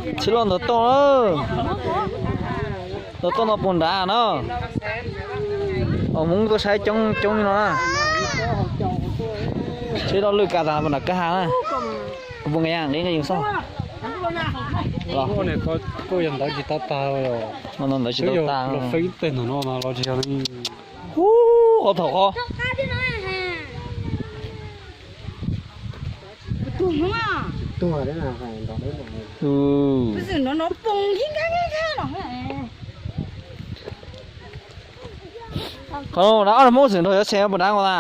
Txhij Lauj ntog tooj, ntog tooj no puag nrad no. Hmoob tuaj saib coob coob li no na. Tsheb loj lwj kav tas puag nram kwj ha na. Kuv puas nqis nqis nqis yus xauj. Kuj yog ntawv tsis tau tag. No ntawv tsis tau tag. Los feeb tej ntawm no mas los tsis yog. Ub, qhov thaum qhov. Qhov no ob tug Hmoob xwm nrog yuav tsheb puas nrad nkaus na.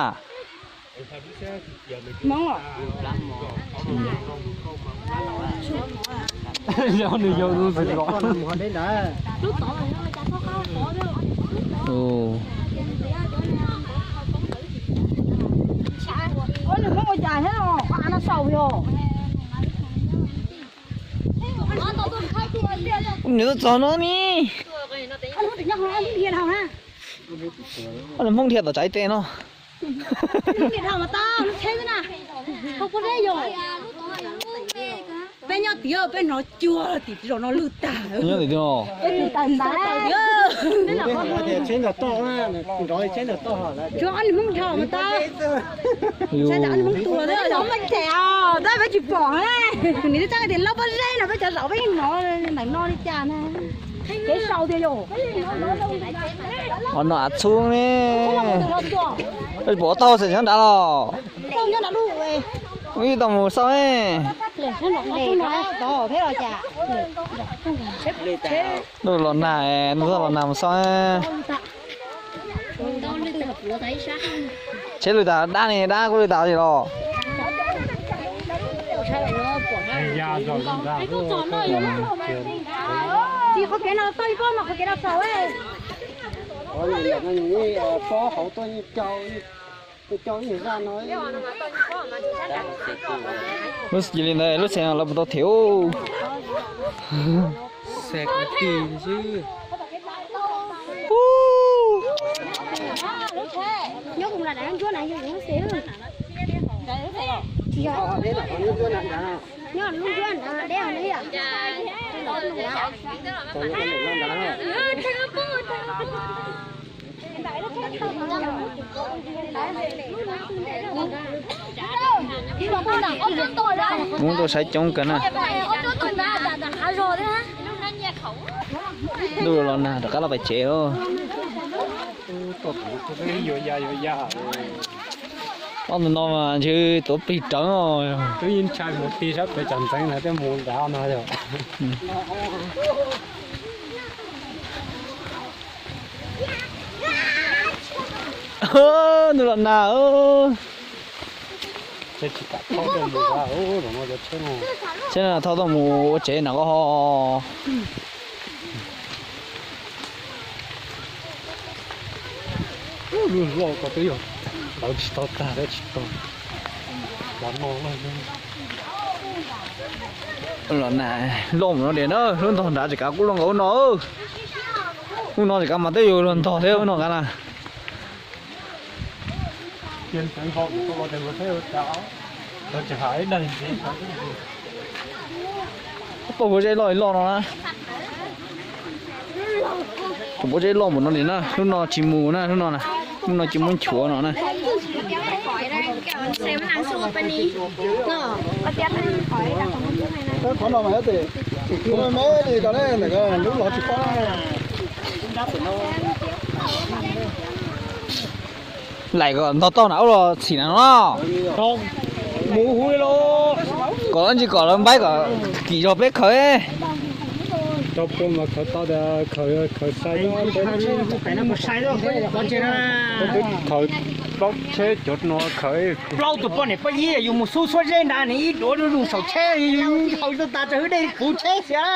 Nws tuaj txog no ne. Ob tug Hmoob dhia tom tsav ib teg no. Peb nyob tim, peb hnov cuag tim zaum no lwj tag. Nyob tim no. Peb tus tawg ntawd. Tsheb ntawd toj, nrov tsheb ntawd toj. Tsuas ob niag Hmoob dhia mas tau. Tsheb ntawd ob niag Hmoob tuag xwb, zaum mas them os, tab peb tsis pom na. Tus niam tij txaj tias laub pob zeb no peb cov zaum peb yeej hnov ntawm no li cas na. Kev sau tias yom. Os no av txhub ne. Peb pom taub hau xwm nyob nrad los. Wb tau mus xauj. Ntuj los nag, ntuj txog los nag mus xauj. Tsheb lwj tas dab ne, dab kuj lwj tas li los. Lub cia li ntawd lub txhais lawv puas tau them. Xav kwv tij xwb. Nyob lub ncuab na, nyob lub ncuab na, deb li. Hmoob tuaj saib coob kawg na. Ntuj los nag rov qab los pem tsev. Ob ntawm no mas ntshe tuav plig rawv os. Twb yeej ntshai mus ti sab pem tsam ntxeev na, twb mus nrad no yog. Ntuj los nag. Tsheb no thauj tuaj mus ua tsev nram qab ho. Lub loj ko twb yog lawv tsis tau tag thiab tsis tau. Los nag loj mus no tias na, lub ntog nrad tsis kav kuj loj nkaus ub no. Ub no tsis kav mas twb yuav luag ntog thiab ub no nqa na. Tus pob zeb loj loj no na. Tus pob zeb loj npaum no li na, lub no tsis mus na, lub no na, lub no cia muab nchuav no na. Qhov no mas me me li ko, lub los tsis paub. Laim kom ntog tau na, ua los txhim na no. Mus hu li los. Kom ntsis kom lawv npaib kom kim zog peb khaws. Rau pua mas khaws tau tias khaws, khaws sai, khaws plaub tsheb cov no khaws. Plaub tus poj niam poj yig yus mus xub xuab zeb nrad ne, ib duav zuj zus saum tsheb, haus tas tsam hwb dej puv tsheb xia.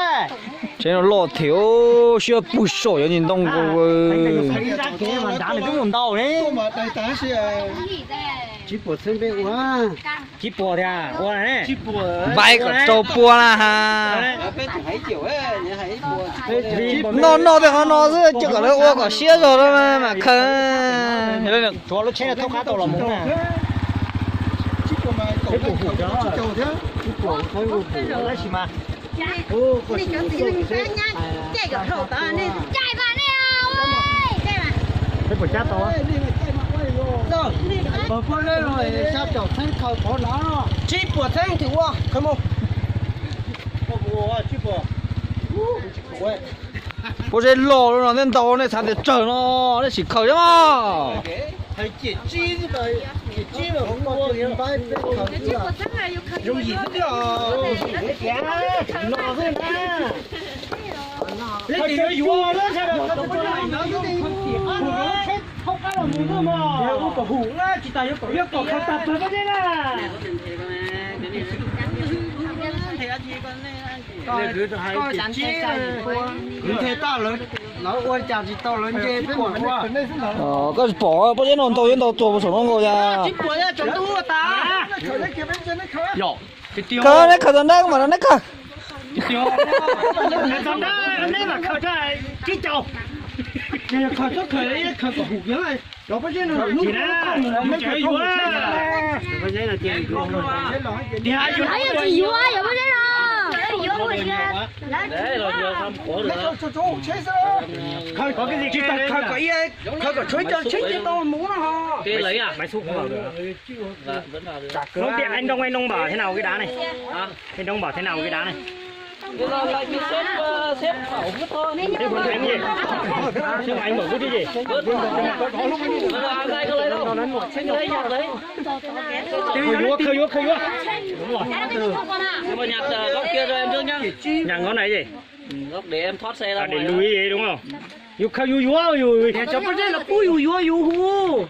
Tsheb no loj thiab, siab puag saum yuav ntsis ntoo nkaus. Tsis pom txheeb peb ua. Tsis pom tias ua ne. Npaib kom rau pua na ha. Noj noj tej qhov no xwb, cia kom lawv ua kom siab zog rau mas khaws. Lub tsheb no thaub qab tau los mus na. Tab sis mas Nej cov txiv neej pab nyab caij kom dhau tod, nej caij mas nej, caij mas. Peb puas cab tau? Pog poj zeb no sab caum txheeb khaws pov no, tsib puas txheeb twb ua khaws mus. Pob zeb loj no nej ntau nej xav tias tsawg no, nej sim khaws mas. Nthe tag lawv, lawv ua cas tsis tau lawv nce peb mam ua. Koj tsis pom pob zeb no ntau yuav ntau tuag saum no nkaus yas. Kawg neb khaws tau neb mas no neb kawg. Yuav, yuav, yuav. Khaws kom tshuav cov tsheb ces tau mus no. Không biết anh Đông, anh Đông bảo thế nào cái đá này? Anh Đông bảo thế nào cái đá này? Thế còn anh gì? Thế mà anh bảo cái gì? Khơi yuav, khơi yuav, khơi yuav. Đúng rồi. Nhặt, ờ, góc kia cho em trước nhá. Nhặt góc này gì? Ừ, góc để em thoát xe ra ngoài. À, để lùi gì đúng không? Yus khaws yus yuav yus. Cov pob zeb los pub yus yuav yus hu.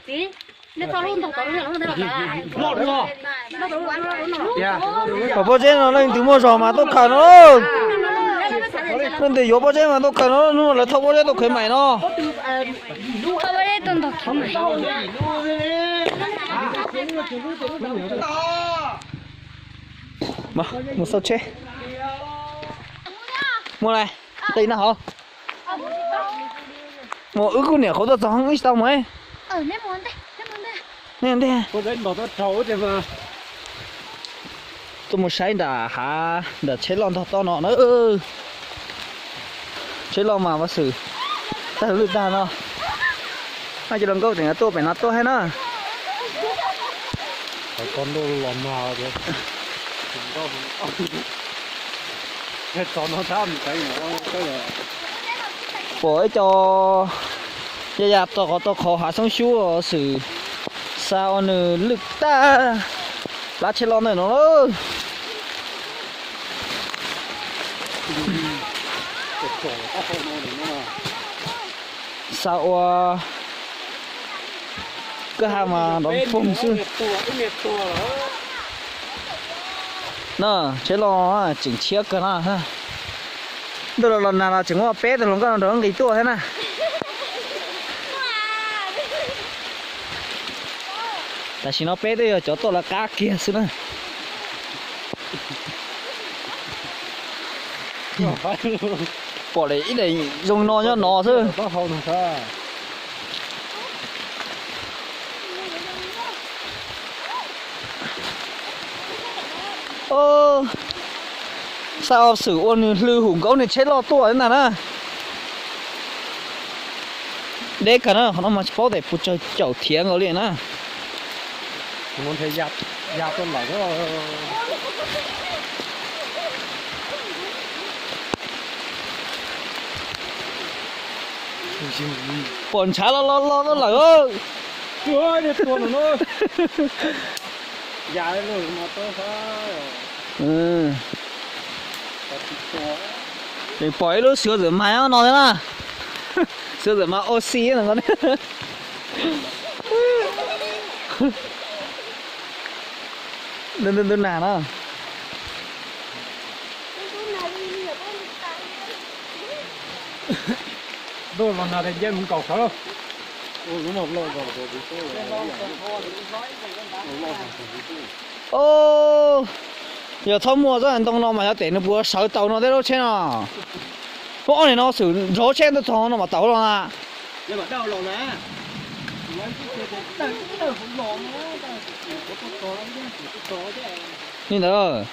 Pom pob zeb no leej twg muaj zog mas tuaj khaws no. Leej twg yuav pob zeb mas tuaj khaws no, hnub no lawv thauj pob zeb tuaj khaws maim no. Mus xauj tsheb. Mus lawm, nqis no hauv. Mus wb kuj niam qhuav tuaj txog ib tsis tau mus. Nej ntej. Tuaj mus saib nram hav nram tsheb loj ntog toj no na. Tsheb loj mas vaj xwm tag lwj tag no. Maj cov hluas nkauj tseem tuaj pem no tuaj thiab na. Pom ib co ya ya tau qhov tau qhov hav xoob xyub xwm xa ua nws lwj tag plab tsheb loj ntawm no lawm. Xa ua kwj ha mas nrov poog xwb. Na, tsheb loj tseem tshiab kawg na. Ntuj los los nag los tseem muaj peb tug hluas nkauj no nrog nqis tuaj thiab na. Tam sim no peb twb yog cov tuaj lawv qab kiag xwb na. Pom li ib daim zoo no nyob no xwb. Xa ua xwm ua nws hlw hum nkaub nws tsheb loj tuaj ntag na. Deb kawg na, qhov no mas tsis paub tias puas tsawg caum thiav nkaus li na. Pom ntshav los los los lawm. Pom ib lub xiav ntxawm mas no thiab na. Xiav ntxawm mas ua si no. Ntub ntub nag na. Ntuj los nag ces nce mus nkaum sawv. Yog txhob muaj tsob ntoo no mas xyov tes nws puas sawv tau no tej lub tsheb no. Muab ob niag no xwm nrov tsheb tuaj txog no mas tau los na. Li ntawd.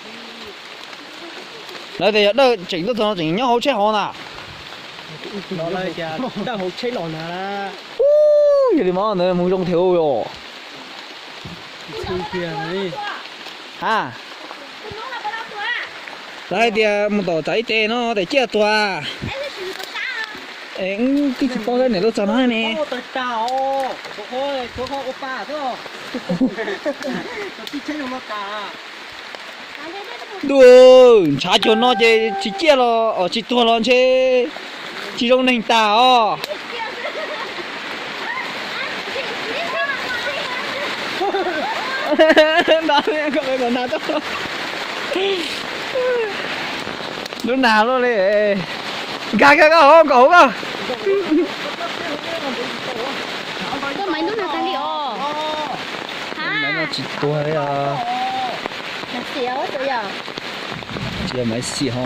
Lawv tias yog dawj tseem tuaj txog no tseem nyob hauv tsheb hauv na. Ub, yog li mas ntawd mus zoo thiab os. Ha, lawv hais tias mus tom txawv ib teg no tias ciaj tuag. Es wb twb tsis paub thiab, niam tuaj txog no ne. Ntuj, ntshav cuag no ces tsis ciaj los, os, tsis tuag los ntshe tsis zoo neeg tag os. Nta, kom nta tau. Lub nag luaj li. Nkag kiag koj hauv, nkaum hauv koj. Koj maiv ntub nag tag li os. Maiv no tsis tuag li os. Tsis yog maiv xim ho.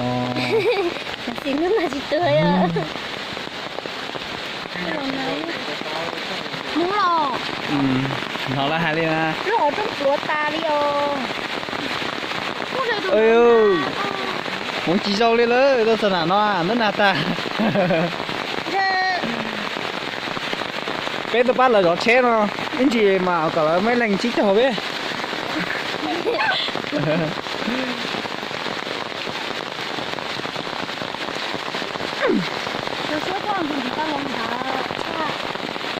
Xim ntub nag tsis tuag li os. Hnov lawv hais li na. Lub hauv rooj pluav tas li os. Hmoov tsis zoo li lawm, tuaj txog nram no ntub nag tag. Peb tuaj pab lawv zov tsheb no, ib ntsis mas kom lawv muaj ib leeg tsib caug peb. Suab tuaj nqis tau los ntawd.